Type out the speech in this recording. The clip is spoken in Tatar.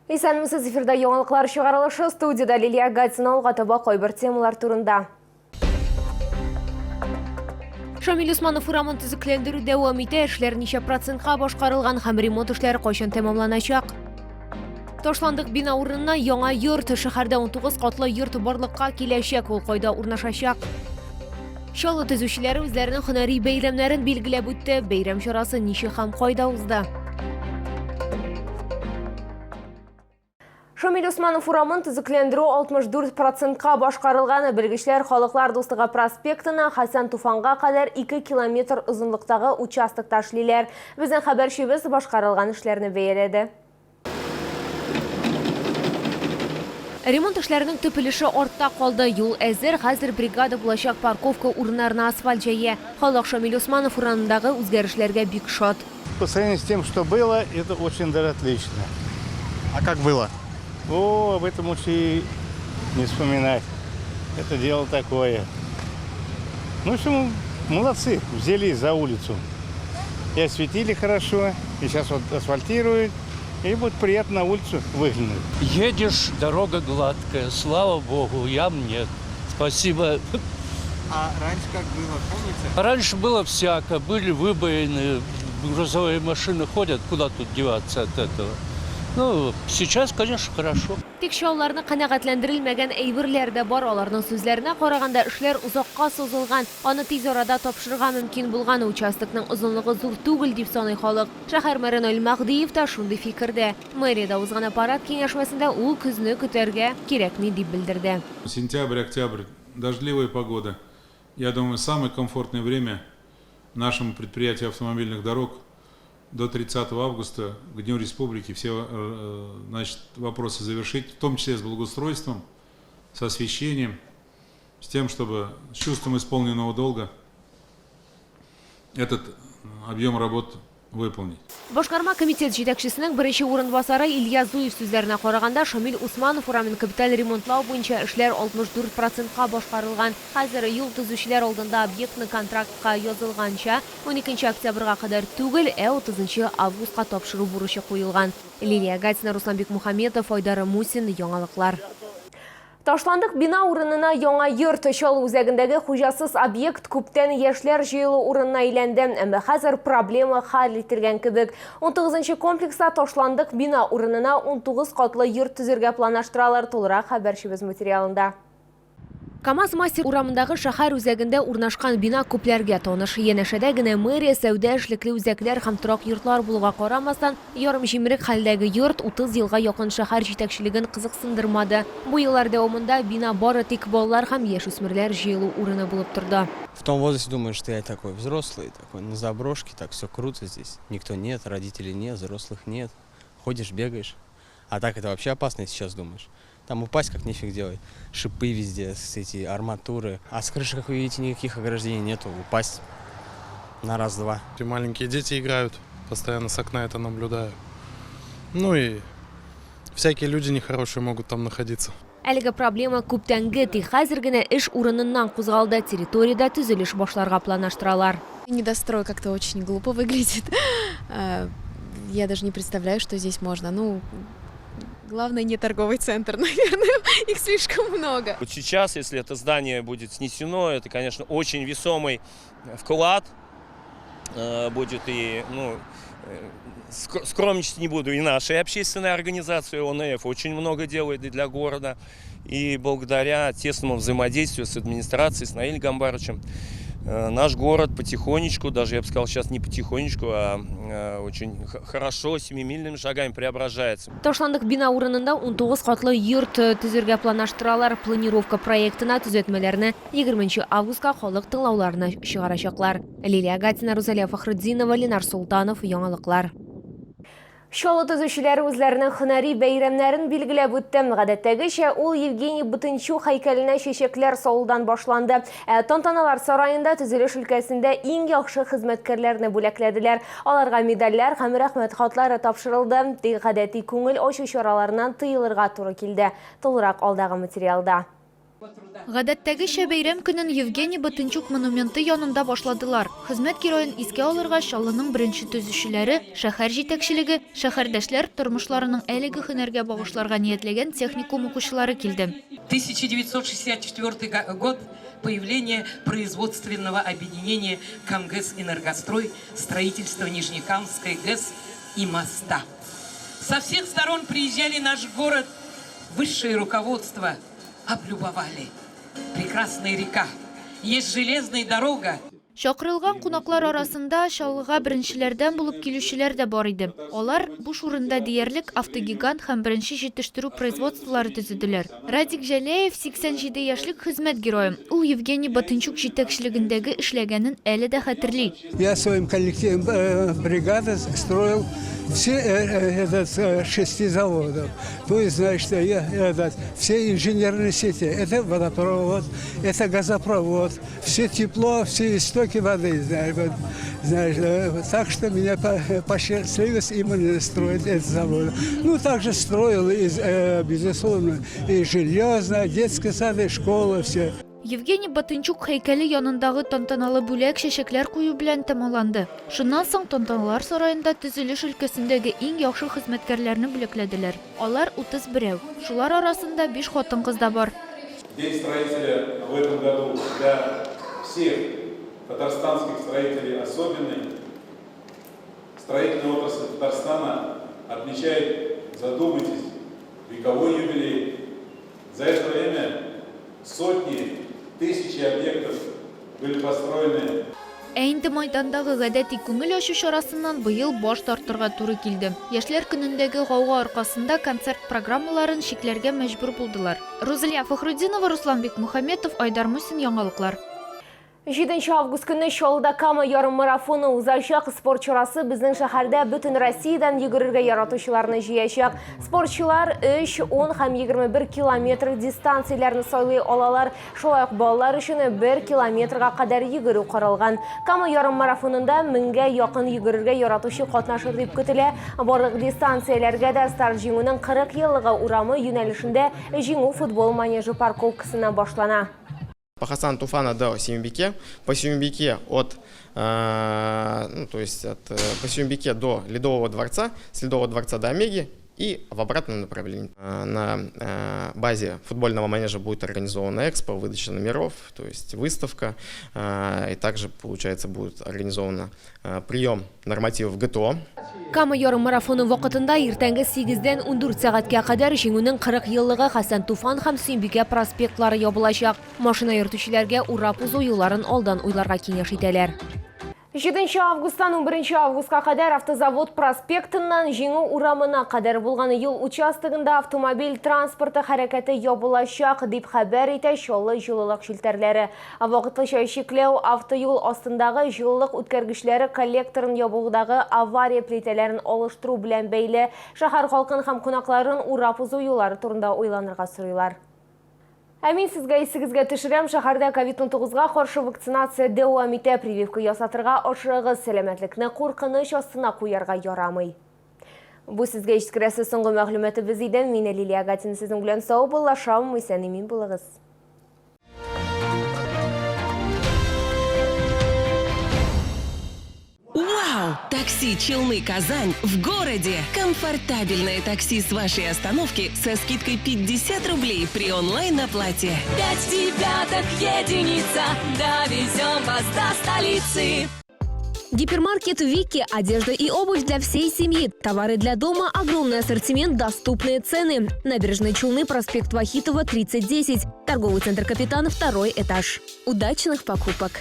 Исәнмесез, эфирда яңалыклар чыгарылышы, студиядә Лилия Гатина. Алга таба кайбер темалар турында. Шамил Усманов урамын төзекләндерү дәвам итә, эшләр ничә процентка башкарылган һәм ремонт эшләре кайчан тәмамланачак? Ташландык бина урынына яңа йорт, шәһәрдә 19 катлы йорт барлыкка киләчәк, ул кайда урнашачак? Чаллы төзүчеләре үзләренең һөнәри бәйрәмнәрен билгеләп үтте. Бәйрәм чарасы ничек һәм кайда узды? Шамил Усманов урамын төзекләндерү 64 процентка башкарылган. Белгечләр Халыклар дуслыгы проспектына Хәсән Туфанга кадәр 2 километр озынлыктагы участокта эшлиләр. Безнең хәбәрчебез башкарылган эшләрне бәяләде. Ремонт эшләренең төп өлеше артта калды. Юл әзер, хәзер бригада булачак парковка урыннарына асфальт җәя. Халык Шамил Усманов урамындагы үзгәрешләргә бик шат. По сравнению с тем, что было, это очень даже отлично. А как было? О, об этом лучше и не вспоминать. Это дело такое. Ну, в общем, молодцы, взялись за улицу. И осветили хорошо, и сейчас вот асфальтируют, и будет приятно на улицу выглянуть. Едешь, дорога гладкая, слава богу, ям нет. Спасибо. А раньше как было, помните? Раньше было всяко, были выбоины, грузовые машины ходят, куда тут деваться от этого. Ну, сейчас, конечно, хорошо. Тик чаллыларны канәгатьләндерелмәгән әйберләр дә бар. Аларның сүзләренә караганда, эшләр озакка сузылган. Аны тиз арада тапшырырга мөмкин булган. Участокның озынлыгы зур түгел, дип саный халык. Шәһәр мэры Наил Мәһдиев та шундый фикердә. Мэриядә узган аппарат киңәшмәсендә ул көзне көтәргә кирәкми, дип белдерде. Сентябрь, октябрь, дождливая погода. Я думаю, самое комфортное время нашему предприятию автомобильных дорог до 30 августа, к Дню Республики, все, значит, вопросы завершить, в том числе с благоустройством, с освещением, с тем, чтобы с чувством исполненного долга этот объем работ выполнить. Башкарма комитет җитәкчесенең беренче урынбасары Илья Зуев сүзләренә караганда, Шамил Усманов урамын капиталь ремонтлау буенча эшләр 64 процентка башкарылган. Хәзер юл төзүчеләр алдында объектны контрактка язылганча, уникенче октябрьгә кадәр түгел, ә утызынчы августка тапшыру бурычы куелган. Лилия Гатина, Руслан Бикмухаметов, Айдар Мусин, Яңалыклар. Ташландык бина урынына яңа йорт. Чаллы үзәгендәге хуҗасыз объект күптән яшьләр җыелу урынына әйләнде. Әмма хәзер проблема хәл ителгән кебек. Унтугызынчы комплекста ташландык бина урынына 19 катлы йорт төзергә планлаштыралар. Тулырак хәбәрчебез материалында. КАМАЗ-мастер урамындагы шәһәр үзәгендә урнашкан бина күпләргә таныш. Янәшәдә генә мэрия, сәүдә, эшлекле үзәкләр һәм торак йортлар булуга карамастан, ярымҗимерек хәлдәге йорт 30 елга якын шәһәр җитәкчелеген кызыксындырмады. Бу еллар дәвамында бина бары тик балалар һәм яшүсмерләр җыелу урыны булып торды. В том возрасте думаешь, что я такой взрослый, такой на заброшке, так все круто здесь. Никто нет, родителей нет, взрослых нет. Ходишь, бегаешь. А так это вообще опасно, если сейчас думаешь. Там упасть как нефиг делать. Шипы везде, эти арматуры. А с крыши, как вы видите, никаких ограждений нету. Упасть на раз-два. И маленькие дети играют, постоянно с окна это наблюдаю. Ну и всякие люди нехорошие могут там находиться. Әлеге проблема күптәнге, тик хәзер генә эш урыныннан кузгалды, территориядә төзелеш башларга планлаштыралар. Недострой как-то очень глупо выглядит. Я даже не представляю, что здесь можно. Ну, главное, не торговый центр, наверное, их слишком много. Вот сейчас, если это здание будет снесено, это, конечно, очень весомый вклад будет и, ну, скромничать не буду, и нашей общественной организации ОНФ очень много делает и для города. И благодаря тесному взаимодействию с администрацией, с Наилем Гамбаровичем, наш город потихонечку, даже я бы сказал сейчас не потихонечку, а очень хорошо, семимильными шагами преображается. Ташландык бина урынында 19 катлы йорт төзергә планлаштыралар. Планировка проектына төзәтмәләрне 20 августка халык тыңлауларына чыгарачаклар. Лилия Гатина, Рузалия Фахретдинова, Ленар Солтанов, Яңалыклар. Чаллы төзүчеләре үзләренең һөнәри бәйрәмнәрен билгеләп үтте. Гадәттәгечә, ул Евгений Бутынчук һәйкәленә чәчәкләр салудан башланды. Ә Тантаналар сараенда төзелеш өлкәсендә иң яхшы хезмәткәрләрне бүләкләделәр. Аларга медальләр һәм рәхмәт хатлары тапшырылды. Тик гадәти күңел ачу чараларыннан тыелырга туры килде. Тулырак алдагы материалда. Гадәттәгечә бәйрәм көнен Евгений Батынчук монументы янында башладылар. Хезмәт героен искә алырга Чаллының беренче төзүчеләре, шәһәр җитәкчелеге, шәһәрдәшләр, тормышларының әлеге һөнәргә багышларга ниятләгән техникум укучылары килде. 1964 год появление производственного объединения Камгэс-Энергострой, строительство Нижнекамской ГЭС и моста. Со всех сторон приезжали наш город высшее руководство облюбовали. Прекрасная река, есть железная дорога. Чакырылган кунаклар арасында Чаллыга беренчеләрдән булып килүчеләр дә бар иде. Алар, буш урында диярлек, автогигант һәм беренче җитештерү производстволары төзеделәр. Радик Җәләев, 87 яшьлек хезмәт герое. Ул Евгений Батынчук җитәкчелегендәге эшләгәнен әле дә хәтерли. Я своим коллективом бригады строил все этот, шести заводов. То есть, значит, я, этот, все инженерные сети. Это водопровод, это газопровод, все тепло, все истоки воды. Знаешь, вот, знаешь, так что меня посчастливилось именно строить этот завод. Ну, также строил, и, безусловно, и железное, детские сады, школы, все. Евгений Батынчук һәйкәле янындагы тантаналы бүләк чәчәкләр кую белән тәмамланды. Шуннан соң Тантаналар сараенда төзелеш өлкәсендәге иң яхшы хезмәткәрләрне бүләкләделәр. Алар 31-әү. Шулар арасында биш хатын-кыз да бар. День строителя в этом году для всех татарстанских строителей особенный. Строительная отрасль Татарстана отмечает, задумайтесь, вековой юбилей. За это время сотни, тысячи объектов были построены. Ә инде майдандагы гадәти күңел ачу чарасыннан быел баш тартырга туры килде. Яшьләр көнендәге гауга аркасында концерт программаларын чикләргә мәҗбүр булдылар. Рузилия Фәхретдинова, Руслан Бикмөхәммәтов, Айдар Мусин, Яңалыклар. 7 август көнне Чаллыда Кама ярыммарафоны узачак. Спорт чарасы безнең шәһәрдә бөтен Россиядән йөгерергә яратучыларны җыячак. Спортчылар 3, 10 һәм 21 километр дистанцияләрне сайлый алалар. Шулай ук балалар өчен 1 километрга кадәр йөгерү каралган. Кама ярыммарафонында меңгә якын йөгерергә яратучы катнашыр дип көтелә. Барлык дистанцияләргә дә старт Җиңүнең 40 еллыгы урамы юнәлешендә Җиңү футбол манежы парковкасыннан башлана. По Хасан Туфана до Сююмбике, по Сююмбике от, э, ну, то есть от, по Сююмбике до Ледового дворца, с Ледового дворца до Омеги и в обратном направлении. На базе футбольного манежа будет организована экспо, выдача номеров, то есть выставка, и также, получается, будет организован прием нормативов ГТО. Кама ярыммарафоны вакытында иртәнге 8-дән 14 сәгатькә кадәр Җиңүнең 40 еллыгы, Хәсән Туфан һәм Сөембикә проспектлары ябылачак. Машина йөртүчеләргә урап узу юлларын алдан уйларга киңәш итәләр. 7 августтан 11 августка кадәр Автозавод проспектыннан Җиңү урамына кадәр булган юл участогында автомобиль транспорты хәрәкәте ябылачак, дип хәбәр итә Чаллы җылылык челтәрләре. Вакытлыча чикләү автоюл астындагы җылылык үткәргечләре коллекторын ябудагы авария плитәләрен алыштыру белән бәйле. Шәһәр халкын һәм кунакларын урап узу юллары турында уйланырга сорыйлар. Ә мин сезгә исегезгә төшерәм, шәһәрдә ковид-19 га каршы вакцинация дәвам итә. Прививка ясатырга ашыгыгыз, сәламәтлекне куркыныч астына куярга ярамый. Бу сезгә җиткерәсе соңгы мәгълүматыбыз иде. Мин Лилия Гатина сезнең белән саубуллашам. Исән-имин булыгыз. Вау! Такси Челны-Казань в городе! Комфортабельное такси с вашей остановки со скидкой 50 рублей при онлайн-оплате. Пять девяток единица, довезем вас до столицы. Гипермаркет Вики. Одежда и обувь для всей семьи. Товары для дома, огромный ассортимент, доступные цены. Набережные Челны, проспект Вахитова, 3010. Торговый центр «Капитан», второй этаж. Удачных покупок!